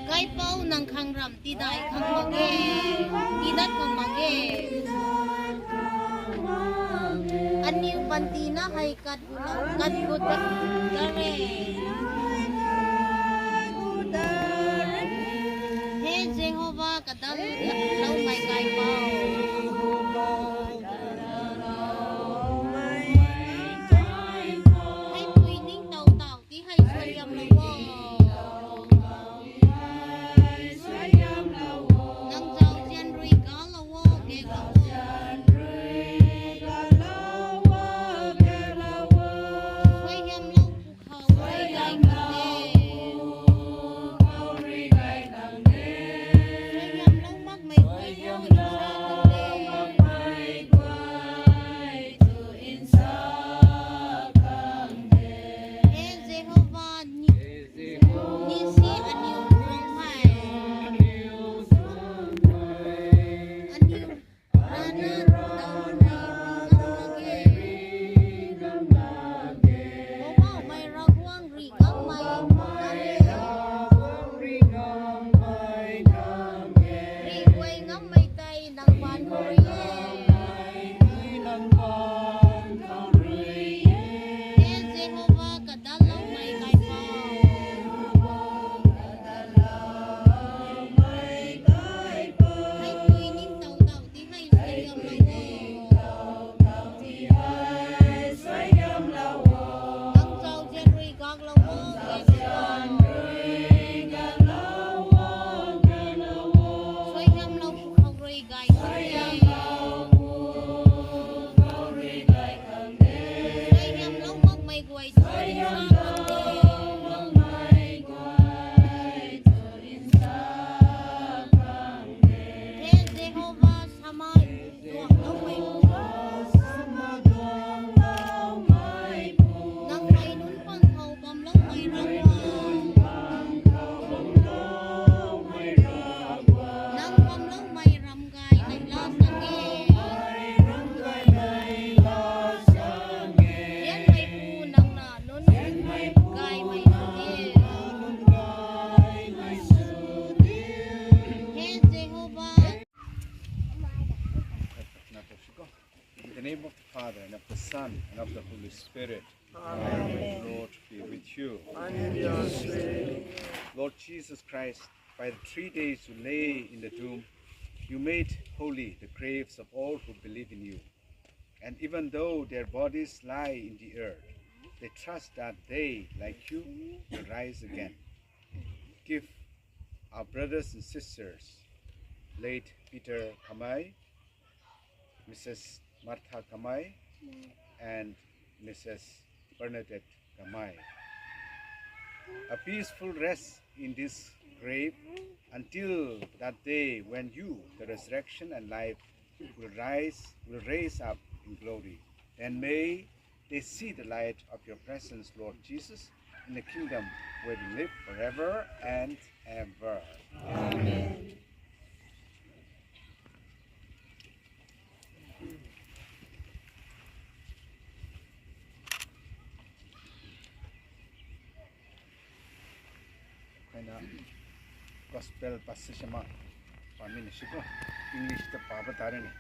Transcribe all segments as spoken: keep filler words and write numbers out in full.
Kaipouc nang khang ram tidai khang mak ge, tidat khang mak ge. Aniu panty na hei kat gu lou, kat gu ta, ta re. He Jehova, kadalloumei Kaipouc. Hei pui ningtow taw ti hei suaihiamlou o. Nang zauzian rui galou o, gaeklou o. Suaihiamlou pwkhou rui gay khang de. Suaihiamlou makmei guay thu nsa khang de. He Jehova, ni, nisi aniu suang hei. Aniu rana daw rui ngam mak ge. Poubauhmei Ravguangc rui ngammei, rih guay ngammei tei nang paan khou rui e. He Jehova, kadalloumei Kaipouc. Hei pui ningtow taw ti hei suaihiamlou o. Nang zauzian rui gaeklou o, gaeklou o. Suaihiamlou pwkhou rui gay khang de. Suaihiamlou makmei guay thu nsa khang de. He Jehova, samei duangloumei pu. Nang mei nunc pang khou bamloumei Ravguangc. Nang bamloumei ram gay neihla sang e. Liangmei pu, nang na nunc gaymei sw diu. He Jehova. In the name of the Father, and of the Son, and of the Holy Spirit. Amen. The Lord be with you. And with your spirit. Lord Jesus Christ, by the three days you lay in the tomb, you made holy the graves of all who believe in you. And even though their bodies lie in the earth, they trust that they, like you, will rise again. Give our brothers and sisters, late Peter Kamei, Missus Martha Kamei, and Missus Bernadette Kamei, a peaceful rest in this grave until that day when you, the resurrection and life, will rise, will raise up in glory. Then may they see the light of your presence, Lord Jesus, in the kingdom where you live forever and ever. Amen. Kaina gospel passage ama pamina siko, English ta paba tare ni.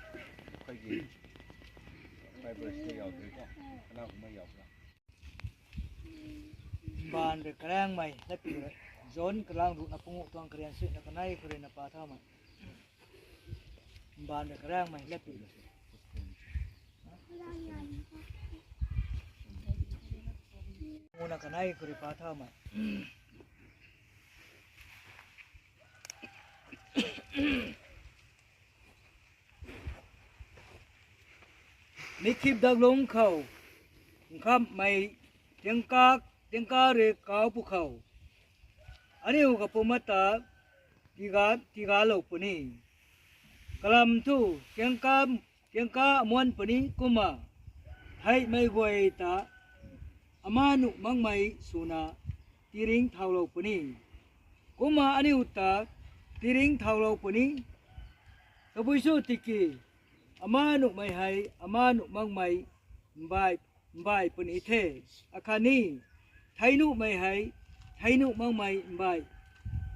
Koi ki Bible ta yau dui ko, kana kuma yau bra. Mbaanv rui karaengmei latpiu rui, John kalang ruhna panguh tuang karian suina kanei khou rui na pa thaumei. Mbaanv rui karaengmei latpiu rui, panguhna kanei khou rui pa thaumei. Mikip daklung khou nkhamhmei tingkak, tingkak rui kau pwkhou, aniu kapumata tiga, tigalou puni. Kalam thu tingkak, tingkak amuan puni kumna, theihmei guay ta ama nuh makmei swna tiringcthaulou puni. Kumna aniu ta tiringcthaulou puni. Tabui sw tiki, ama nuhmei hei ama nuh makmei mbai mbai puni the. Akhatni, theic nuhmei hei theic nuh makmei mbai,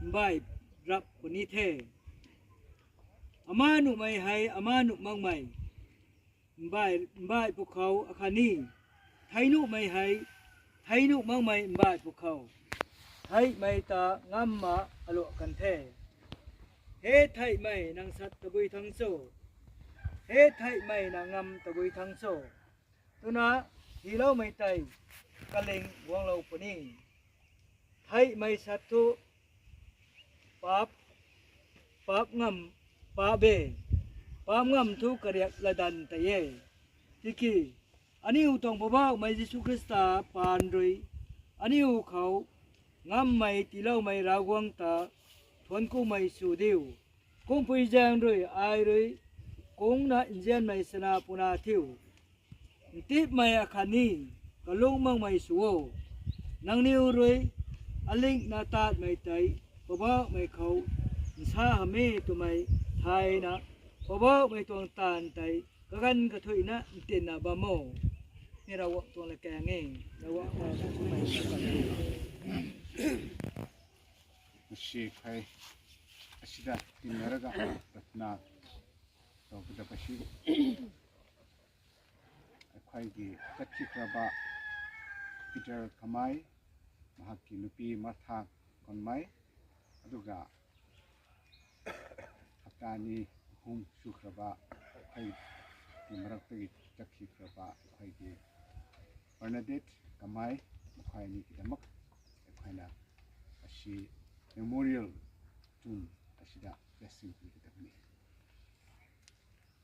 mbai rap puni the. Ama nuhmei hei ama nuh makmei mbai, mbai pwkhou akhatni, theic nuhmei hei theic nuh makmei mbai pwkhou, theihmei ta ngamna aluah kan the. He theihmei, nang sat tabui thang cho? He theihmei, nang ngam tabui thang cho? Twna tiiloumei tei kaling guanglou puni. Theihmei sat thu paap, paap ngam, paap e. Paap ngam thu kariak latdanv tei e. Tiki aniu tuang Poubauhmei Jisu Khrista paan rui aniu khou ngammei tiiloumei Ravguangc ta thuanc kumei sw diu. Kungpui zaeng rui ai rui kungna nzianmei sana puna thiu. Ntipmei akhatni kalung makmei sw o. Nangniw rui alingna tatmei tei Poubauhmei khou nsa hamh e twmei thayna, Poubauhmei tuang taanv tei kaganv kathuicna ntinna bam o. Ni Ravguangc tuang latkaeng e. Ravguangc tuang latkaeng e. Masi khai asida tinna raga pratna tau kada pasi. ꯑꯩꯈꯣꯏꯒꯤ ꯆꯠꯈꯤꯈ꯭ꯔꯕ ꯄꯤꯇꯔ ꯀꯃꯥꯏ, ꯃꯍꯥꯛꯀꯤ ꯅꯨꯄꯤ ꯃꯥꯔꯊꯥ ꯀꯃꯥꯏ, ꯑꯗꯨꯒ ꯍꯞꯇꯥ ꯑꯅꯤ ꯑꯍꯨꯝ ꯁꯨꯈ꯭ꯔꯕ ꯑꯩꯈꯣꯏꯒꯤ ꯃꯔꯛꯇꯒꯤ ꯆꯠꯈꯤꯈ꯭ꯔꯕ ꯑꯩꯈꯣꯏꯒꯤ ꯕꯔꯅꯥꯗꯦꯠ ꯀꯃꯥꯏ, ꯃꯈꯣꯏ ꯑꯅꯤꯒꯤꯗꯃꯛ ꯑꯩꯈꯣꯏꯅ ꯑꯁꯤ ꯃꯦꯃꯣꯔꯤꯌꯦꯜ ꯇꯨꯝ ꯑꯁꯤꯗ ꯕ꯭ꯂꯦꯁꯤꯡ ꯄꯤꯒꯗꯕꯅꯤ꯫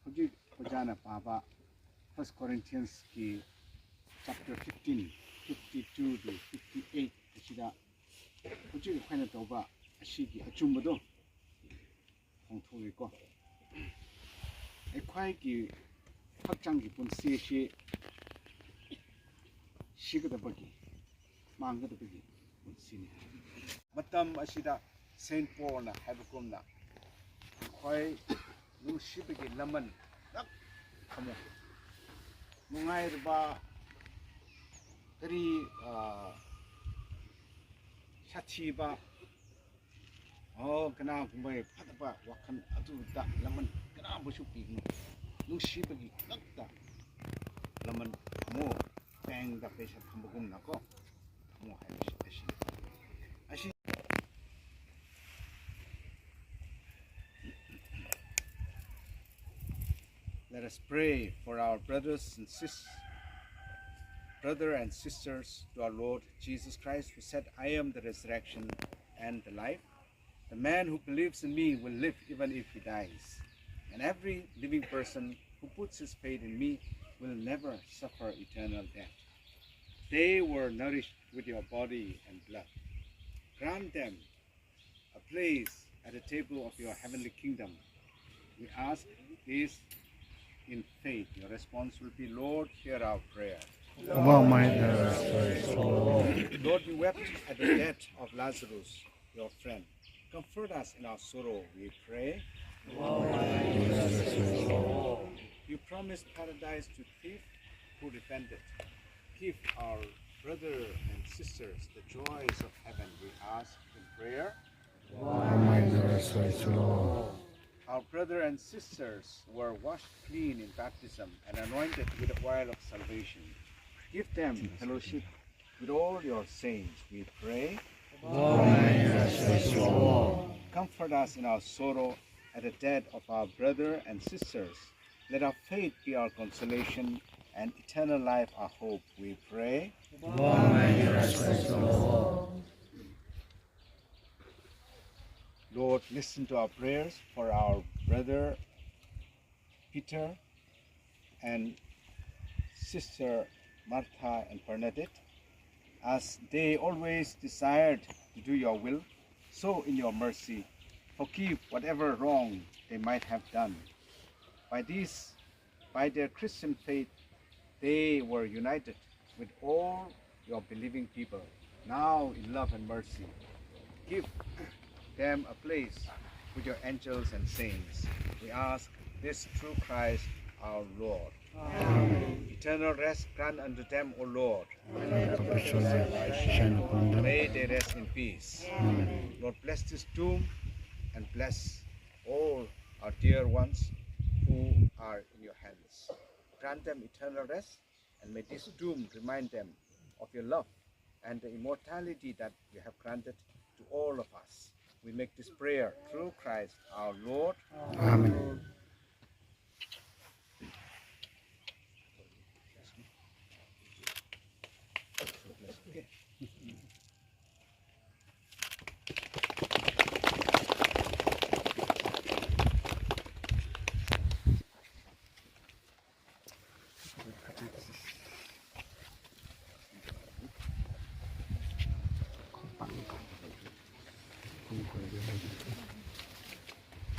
ꯍꯧꯖꯤꯛ ꯑꯣꯖꯥꯅ ꯄꯥꯕ First Corinthians ꯀꯤ chapter fifteen, fifty two to fifty eight ꯑꯁꯤꯗ ꯍꯧꯖꯤꯛ ꯑꯩꯈꯣꯏꯅ ꯇꯧꯕ ꯑꯁꯤꯒꯤ ꯑꯆꯨꯝꯕꯗꯣ ꯐꯣꯡꯊꯣꯛꯏꯀꯣ꯫ ꯑꯩꯈꯣꯏꯒꯤ ꯍꯛꯆꯥꯡꯒꯤ ꯄꯨꯟꯁꯤ ꯑꯁꯤ ꯁꯤꯒꯗꯕꯒꯤ, ꯃꯥꯡꯒꯗꯕꯒꯤ ꯄꯨꯟꯁꯤꯅꯤ꯫ ꯃꯇꯝ ꯑꯁꯤꯗ ꯁꯦꯟꯠ ꯄꯣꯜꯅ ꯍꯥꯏꯕꯒꯨꯝꯅ, ꯑꯩꯈꯣꯏ ꯅꯨꯡꯁꯤꯕꯒꯤ ꯂꯃꯟ ꯉꯥꯛ ꯊꯝꯃꯨ꯫ ꯅꯨꯡꯉꯥꯏꯔꯕ, ꯀꯔꯤ, ꯑ, ꯁꯥꯊꯤꯕ, ꯑꯣ, ꯀꯅꯥꯒꯨꯝꯕ ꯐꯠꯇꯕ ꯋꯥꯈꯜ ꯑꯗꯨꯗ ꯂꯃꯟ ꯀꯅꯥꯕꯨꯁꯨ ꯄꯤꯒꯅꯨ꯫ ꯅꯨꯡꯁꯤꯕꯒꯤ ꯈꯛꯇ ꯂꯃꯟ ꯊꯝꯃꯣ꯫ ꯕꯦꯡꯗ ꯄꯩꯁꯥ ꯊꯝꯕꯒꯨꯝꯅꯀꯣ꯫ ꯊꯝꯃꯣ ꯍꯥꯏꯕꯁꯤ ꯑꯁꯤꯅꯤ꯫ ꯑꯁꯤ Let us pray for our brothers and sis-, brother and sisters to our Lord Jesus Christ, who said, "I am the resurrection and the life. The man who believes in me will live even if he dies. And every living person who puts his faith in me will never suffer eternal death." They were nourished with your body and blood. Grant them a place at the table of your heavenly kingdom. We ask this in faith. Your response will be, "Lord, hear our prayer." Lord, we wept at the death of Lazarus, your friend. Comfort us in our sorrow, we pray. Lord, you promised paradise to thief who repented. Give our brother and sisters the joys of heaven, we ask in prayer. Our brother and sisters were washed clean in baptism and anointed with the oil of salvation. Give them fellowship with all your saints, we pray. Comfort us in our sorrow at the death of our brother and sisters. Let our faith be our consolation and eternal life our hope, we pray. Lord, listen to our prayers for our brother Peter and sister Martha and Bernadette, as they always desired to do your will, so in your mercy, forgive whatever wrong they might have done. By this, by their Christian faith, they were united with all your believing people. Now, in love and mercy, give them a place with your angels and saints. We ask this through Christ our Lord. Eternal rest grant unto them, O Lord. May they rest in peace. Lord, bless this tomb and bless all our dear ones who are in your hands. Grant them eternal rest, and may this tomb remind them of your love and the immortality that you have granted to all of us. We make this prayer through Christ our Lord. Amen.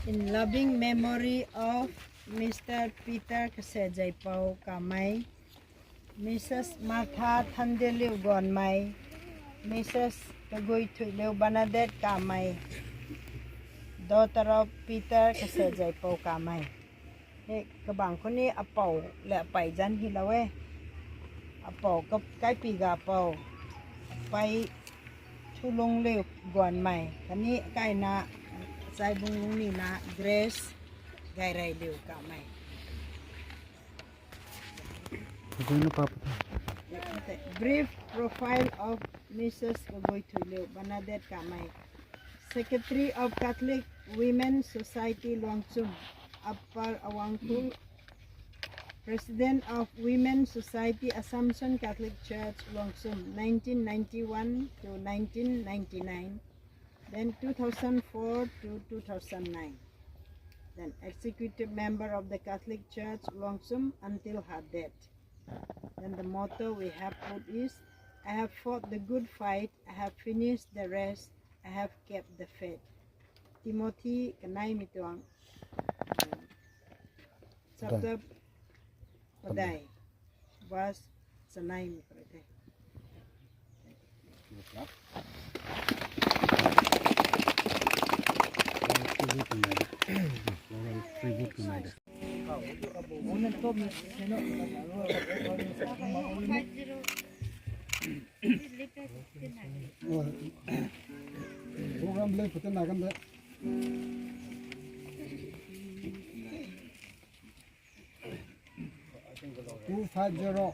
In loving memory of Mister Peter Kasejaipou Kamei, Missus Martha Thandeliu Gonmei, Missus Kaguithuiliu Bernadette Kamei, daughter of Peter Kasejaipou Kamei. He, kabang khou ni apou le apei zan hilou e. Apou ka-, kaipi ga pou. Apei Thulungliu Gonmei. Khatni kaina, Chaibunglungni na Grace Gaireiliu Kamei. Brief profile of Missus Kaguithuiliu Bernadette Kamei. Secretary of Catholic Women Society Luangchum, Upper Awangkhul, President of Women Society Assumption Catholic Church Luangchum, nineteen ninety-one to nineteen ninety-nine, then two thousand four to two thousand nine. Then executive member of the Catholic Church Luangchum until her death. Then the motto we have put is, "I have fought the good fight, I have finished the race, I have kept the faith." Timothy kanei mi tuang, uh, chapter padai, verse chanei mi padai. Program le photo na kan de. Two five zero.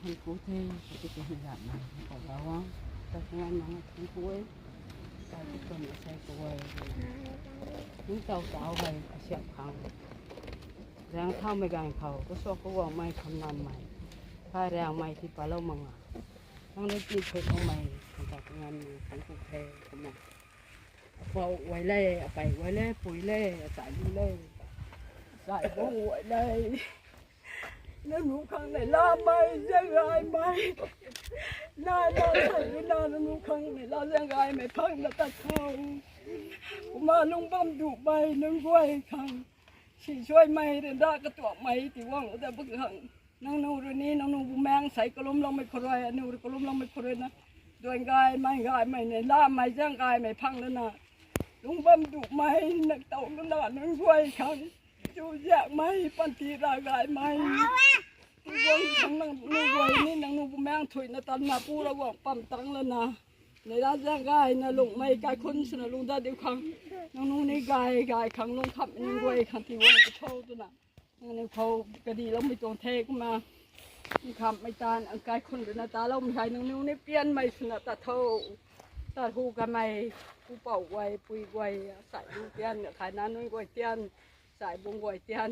Hei ku the, kati ka hei ram na, kau ta wang, ta kuan na, thang kuai, ta ki kon na sai kuai, ni tau tau hei, kasiap khang. Rang thau mei gang khou, ku suak ku wang mei, kham nam mei, kai rang mei ti palou manga. Nang le ti khui kong mei, kan ta kuan mei, kan ku the, kuan mei. Apou guay le, apei guay le, pui le, achai lu le, achai bung guay le. Nang nu khang nei la mei, zang gai mei. Na, na, sai lu na, nang nu khang nei la, zang gai mei, phang na tat khou. Kumna lung bam du mei, nang guay khang. Si suai mei, ren da katuak mei, ti wang da buk khang. Nang nu rui ni, nang nu bu meng sai kalum lou mei khou rui, anu rui kalum lou mei khou rui na. Duan gai mei, gai mei nei, la mei, zang gai mei, phang lana. Lung bam du mei, nak tau lana, nang guay khang. Chu ziak mei, panty ra gai mei. Guang khang nang nu guay ni, nang nu bu meng thui na tan na pu ra guang pam tang lana. Nei la zang gai na lung mei, kai khun swna lung da diu khang. Nang nu ni gai, gai khang lung kham, nang guay khang ti wang ti tho twna. Nang ni khou kadi lou mei tuang the kumna. Nang kham mei tan, ang kai khun rui na ta lou mei hei, nang nu ni pian mei swna ta tho. Ta hu ka mei, pu pou guay, pui guay, sai lu tian, khai na nui guay tian, sai bung guay tian.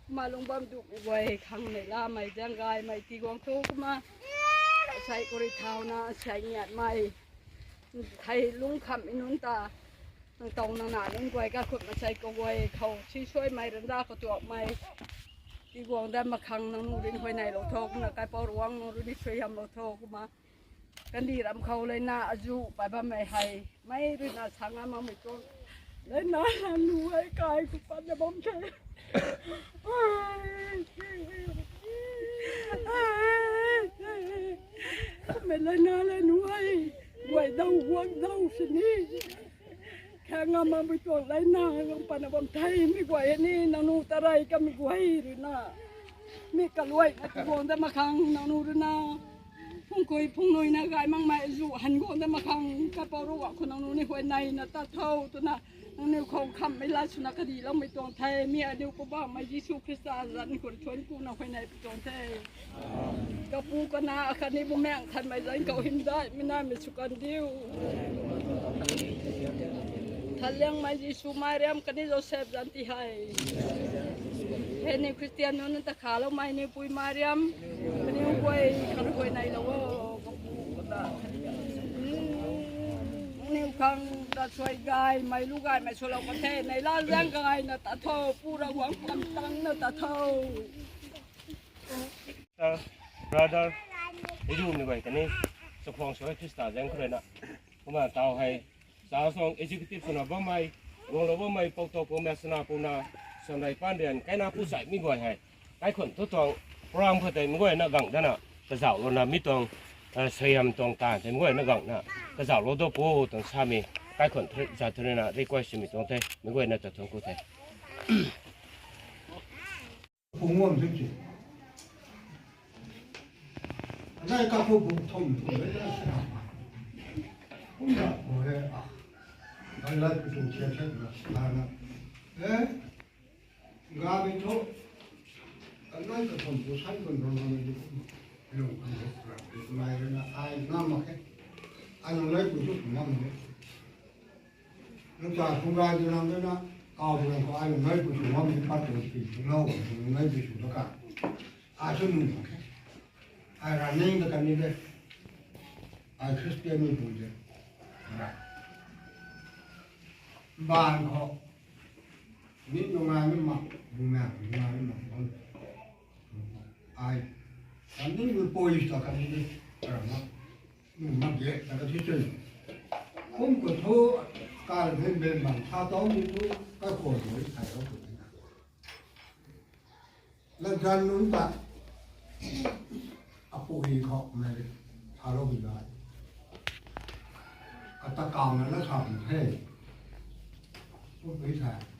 Kumna lung bam du mei guay khang nei la mei, zang gai mei ti guang thu kumna. Sai kuri thau na, sai ngiat mei. Thei lung kham i nunc ta. Nang tau nang na nunc guay kaikhunc mansei kaguay khou si suaimei ryanra katuakmei tiguang dat mak khang nangniw rui ni huayneylou tho, kumna Kaipouc Ruangmei nangniw rui ni suaihiamlou tho. Kumna kandih ram khou leina azuh pay bammei hei mei ruina sa ngam makmei tuang leina nangniw hei kai ku patna bam the. Mei leina le nunc hei guay dau guang dau sini kha ngam makmei tuang leina guang patna bam the. Mi guay ni nangniw tarey kamei guay ruina mi kaluaina tiguang dat mak khang nangniw ruina phungkui phungnuina gay makmei azuh han guang dat mak khang Kaipouc Ruangmei khou nangniw ni huayneyna tat tho twna nangniw khou khammei lat swna kadihloumei tuang the. Mi aniu Poubauhmei Jisu Khrista zanc khou thuanc kuna huayney pi tuang the. Kapu, Kanac khatni Bumaengh Nthanmei zanc khou hymdaihmei naimei sw kan diu. Nthanliangmei Jisu, Mariam khatni Joseph zanc ti hei hei ni Khristian nunc ta khaloumei ni pui Mariam kaniw guay kha rui huayneylou o. Kapu, Kanac, nangniw khang ravsuai gaymei lu gaymei swlou kan the. Neihla zaeng gayna tat tho, Pu Ravguangc pam tangna tat tho. Brother, hei rumei guay kani chakhwang sw e Khrista zaeng khou ruina. Kumna tau hei Church tuang executive swna bammei, guanglou bammei Pou Toupou Mei, Sana Pouna, Sanrei Panrian, kaina pu saimei guay hei kaikhunc thu tuang program khou tei mei guayna gang dana kazauhlouna mi tuang suaihiam tuang taanv tei mei guayna gangna kazauhlou dou pu tuang samei kaikhunc thu zat thu ruina request swmei tuang the. Mei guayna ta thuanc ku the. Phungwam thu ki, anei kapu buk thum thum le na sa, kumna khou he a, ai lat pu tuang thian the na sa na, e, gami thu, anei kathum pu sai kun rong na di, lung kan he ra di nai rui na ai ngam mak khe, ai nunc nei pu thu ngam mak khe. Nang ta khung rai di nang dena, kau di nang khou ai nunc nei pu thu ngam di pat tu pi thu lou, nunc nei pu thu ta ka, ai thu nunc mak khe, ai ra ning ta kan ni de, ai Khristian ni pu de, ra, mbaanv khou, ni nungai ni mak, nungai nungai ni mak bam, ai, kan ni nunc pui ta kan ni de, ra mak, nunc mak ge ta ka thi chun, kum khou thu, kai ben ben bam sa tau ni thu, kaikhwang rui thay lou khou ni na, latzan nunc ta, apui khou mei, thalou bi lai, kata kauna na sa bam the, kum pui the.